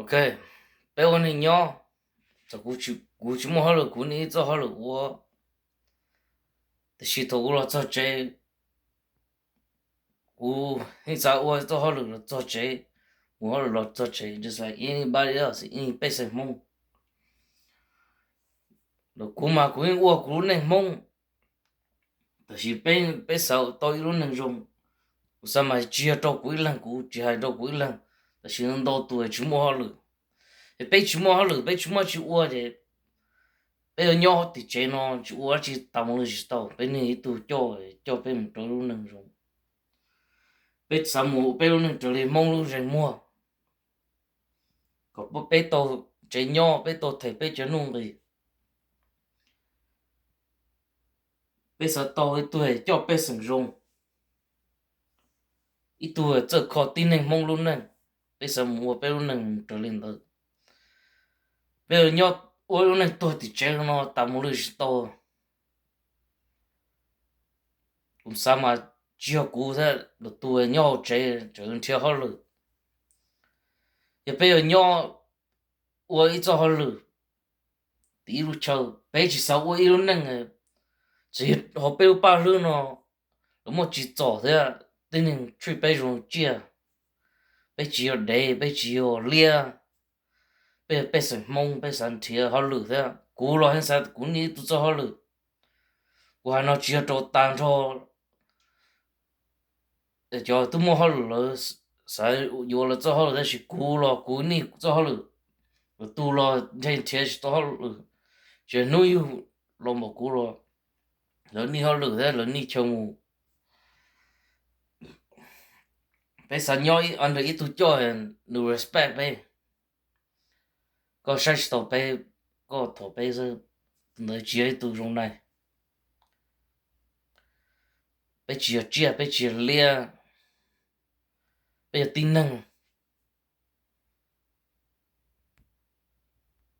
Ok, peb ua neej nyob, txawm kuv tsis muaj hauj lwm, kuv niaj ib txoj hauj lwm ua, tiam sis thaum kuv los txog tsev, kuv yeej xav ua txoj hauj lwm los txog tsev, mus hauj lwm los txog tsev, just like anybody else, ib pej xeem Hmoob. Los kuv mas kuv yeej ua kuv lub neej Hmoob, tiam sis peb xav tau ib lub neej zoo. Kuv xav mas tsis yog rau kuv ib leeg, kuv tsis hais rau kuv ib leeg, tiam sis ntau tus tsis muaj hauj lwm. Es peb tsis muaj hauj lwm, peb tsis muaj tsis ua ces peb yuav nyob tim tsev no tsis ua dab tsi tas mus li tsis tau. Peb niaj ib tug coj, coj peb mus rau lub neej zoo. Peb xav mus ua peb lub neej raws li Hmoob lub zeem muag, kom peb tau tsev nyob, peb tau them peb cov nuj nqis. Peb xav tau ib tug coj pej xeem zoo, ib tug txawj kho tib neeg Hmoob lub neej. Peb xav mus ua peb lub neej raws li ntawd. Peb yuav nyob ua lub neej tuag tim tsev no tas mus li tsis tau. Kuv xav mas tsis yog kuv thiab lwm tus nyob hauv tsev tseem nrhiav hauj lwm. Yog peb yuav nyob ua ib txoj hauj lwm tim ib lub chaw, peb tsis xav ua ib lub neej, txawm yog hauv peb lub paj hlwb no los muaj tsis txom thiab, tib neeg treat peb zoo tsiaj. Peb tsis yog dev, peb tsis yog liab, peb yog pej xeem Hmoob, peb xav nrhiav hauj lwm thiab. Kuv los yeej xav kuv niaj ib tug txoj hauj lwm. Kuv hais no tsis yog rau tag nrho cov twb muaj hauj lwm lawv xav yuav lawv txoj hauj lwm, tab sis kuv los kuv niaj txoj hauj lwm. Lwm tus los ntshe nrhiav tsis tau hauj lwm, ces hnub yug los npaum kuv los lawv niaj hauj lwm thiab lawv niaj chaw mus. Peb xav nyob under ib tug coj nws respect peb. Koj saib tsis taus peb, koj thov peb xwb, tus ntawd tsis yog ib tug zoo nais. Peb tsis yog tsiaj, peb tsis yog liab, peb yog tib neeg.